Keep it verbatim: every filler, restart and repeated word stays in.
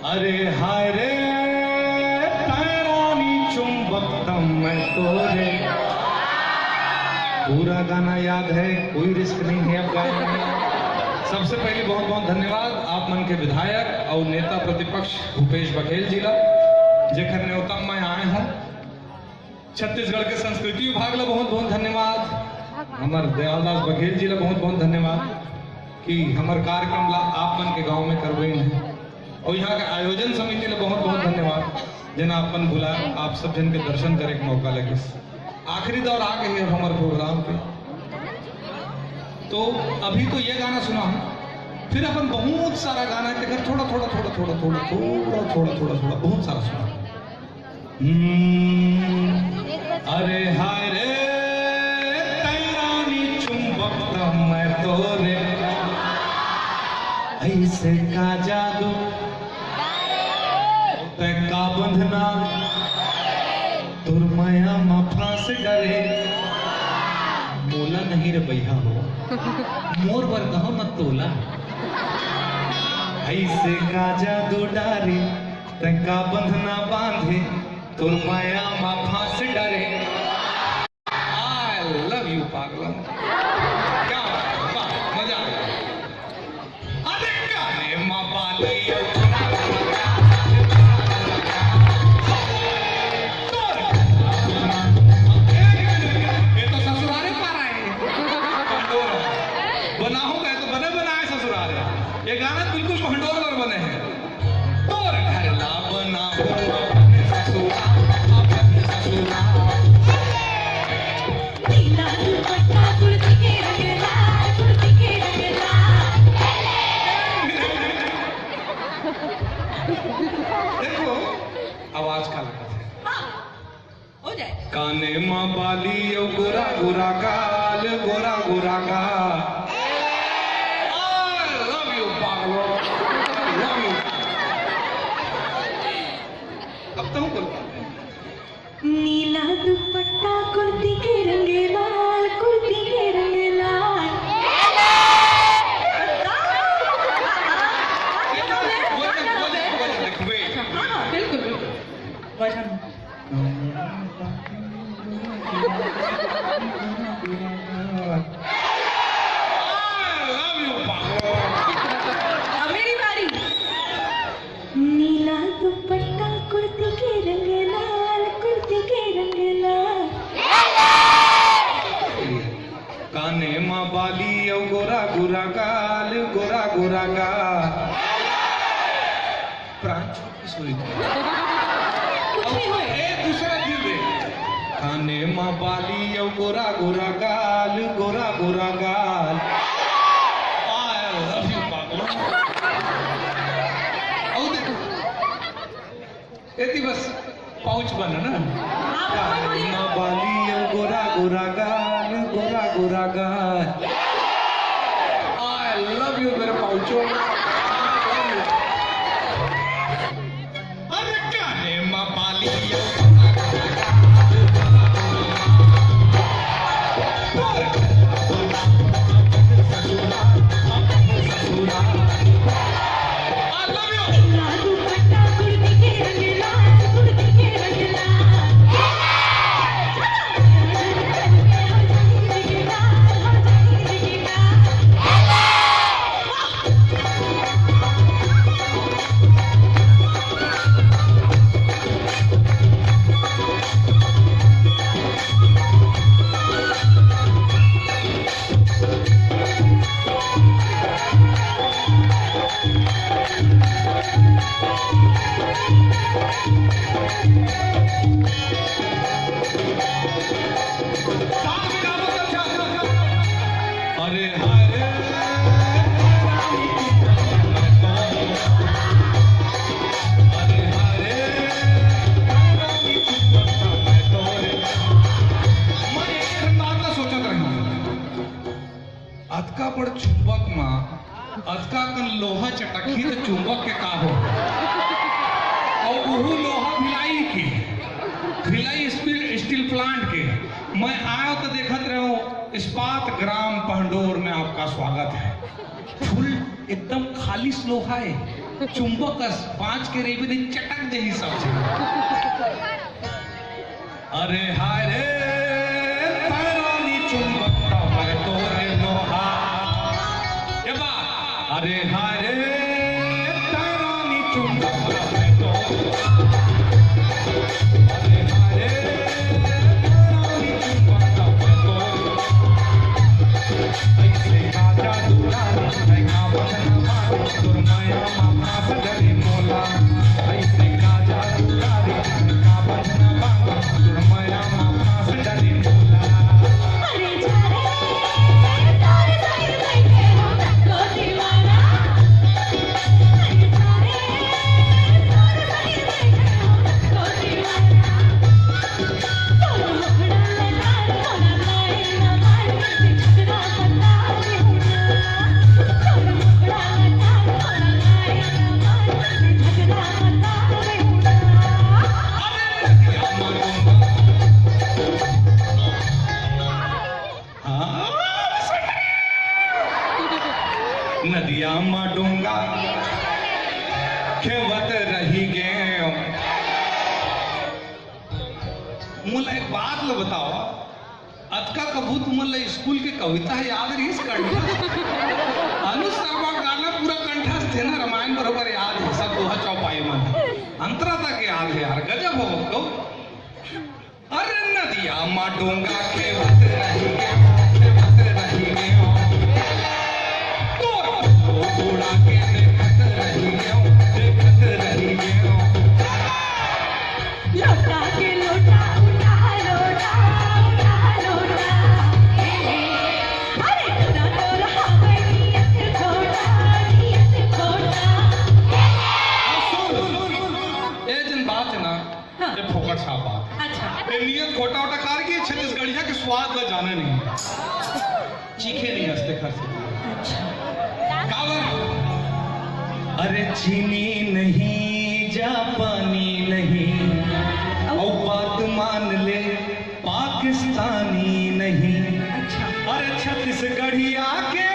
अरे हाय रे, तैं रानी चुंबक तम मैं तोरे। पूरा गाना याद है, कोई रिस्क नहीं है अब गाने में। सबसे पहले बहुत बहुत धन्यवाद आप मन के विधायक और नेता प्रतिपक्ष भूपेश बघेल जी ला, जेकर न्योता मैं आए हूँ। छत्तीसगढ़ के संस्कृति विभाग ला बहुत बहुत धन्यवाद, हमर दयालदास बघेल जी ला बहुत बहुत धन्यवाद कि हमर कार्यक्रम ला आप मन के गांव में करवाइन है और यहाँ के आयोजन समिति ला बहुत बहुत धन्यवाद, जेन आप मन बुलाए, आप सब जन के दर्शन करे के मौका लगिस। आखिरी दौर आ गए अब हमर प्रोग्राम के, तो अभी तो ये गाना सुना हूँ, फिर अपन बहुत सारा गाना है, तेकर थोड़ा थोड़ा थोड़ा थोड़ा थोड़ा थोड़ा थोड़ा थोड़ा थोड़ा बहुत सारा सुना। हम्म, अरे हाय रे, तैं रानी चुंबक तम मैं तोरे, ऐसे का जादू, तैं का बंधना, तोर मया म फांस डरे। मोला नहीं रे बइहा हो, मोर बर कहो न तोला। ऐसे का जादू डारे, तैं का बंधना बांधे, तोर मया म फांस डरे। I love you पागलों। क्या बात है, वाह, मजा आ गया। अरे काने मा बाली, ये तो ससुरारे पा रहा है। बनाऊंगा तो बने बनाए ससुरारे। ये गाना बिल्कुल भंडोर पर बने हैं। तोर घर ला बनाहूं अपने ससुराल, अपने ससुराल। नीला दुपट्टा कुर्ती के रंग लाल, कुर्ती के रंग लाल। देखो, आवाज का लगत है। हाँ। हो जाए। काने मा बाली अउ गोरा गोरा गाल, गोरा गोरा गाल। I love you पागलो, love you। अब तो हम बोल पाते हैं। नीला दुपट्टा कुर्ती के रंग लाल, कुर्ती के रंग लाल। ये तो वजन, वजन, वजन, देख, weight। हाँ, हाँ, बिल्कुल, बिल्कुल। वजन। I love you, पागल। अब मेरी बारी। नीला दुपट्टा कुर्ती के रंग लाल, कुर्ती के रंग लाल। काने मा बाली अउ गोरा गोरा गाल, गोरा गोरा गाल। प्राण छोड़ के सोई। कुछ नहीं होए। ए, दूसरा दिल दे। काने मा बाली अउ गोरा गोरा गाल, गोरा गोरा गाल। I love you पागलो। अउ देखो, एती बस पाउच बना ना। आप बोलिए। काने मा बाली अउ गोरा गोरा गाल, गोरा गोरा गाल। I love you मेरे पाउचो। अरे काने मा बाली अउ गोरा गोरा गाल। अरे हाय रे, अरे हाय रे, मैं एक ठन बात ला सोचत रही हूँ। अतका बड़ चुंबक म अतका कन लोहा चटकही त चुंबक के का हो? अउ उहू लोहा भिलाई के, भिलाई स्टील, स्टील प्लांट के। मैं आयो त देखत रहो, इस्पात ग्राम पहंडोर में आपका स्वागत है। फुल एकदम खालिस लोहा है। चुंबक कस पाँच के रेबे नहीं, चटक देही सब झन। अरे हाय रे, तैं रानी चुंबक, मैं तोरे लोहा। ये बात। अरे हाय रे, तैं रानी चुंबक, मैं तोरे। अरे हाय रे, तैं रानी चुंबक, मैं तोरे। ऐसे राजा दुलारी, मैं का बचन बाटे, तोर मया मा फांस डरे मोला। ऐसे राजा दुलारी, मैं का बचन बाटे, तोर मया मा फांस डरे मोला। अरे जा रे, तोर साइड बैठे हो, तो दीवाना। अरे जा रे, तोर साइड बैठे हो, तो दीवाना। नदिया मा डोंगा खेवत रही गेंव। मोला एक बात ल बताओ, अतका कभू तुमन ल स्कूल के कविता याद रहिस कंठस्थ? अनुज शर्मा गाना पूरा कंठस्थ हे ना, रामायण बरोबर याद हे, सब दोहा चौपाई मन अंतरा तक याद हे यार, गजब हो कहो। अरे नदिया मा डोंगा खेवत रही गेंव, खेवत रही गेंव। तोर फोटो उड़ा के देखत रही गेंव, देखत रही गेंव। लोटा के लोटा उठा, लोटा उठा, लोटा। अरे टुरा तोर हावय नियत खोटा, नियत खोटा। सुन, ए जन बात हे ना, हाँ। ये फोकट साफ बात हे। अच्छा। ये नियत खोटा वोटा करके छत्तीसगढ़िया के स्वाद ला जाने नहीं। चीखे नहीं हंसते खांसते। अच्छा। काबर? अरे चीनी नहीं, जापानी नहीं, अउ बात मान ले, पाकिस्तानी नहीं। अच्छा। अरे छत्तीसगढ़िया के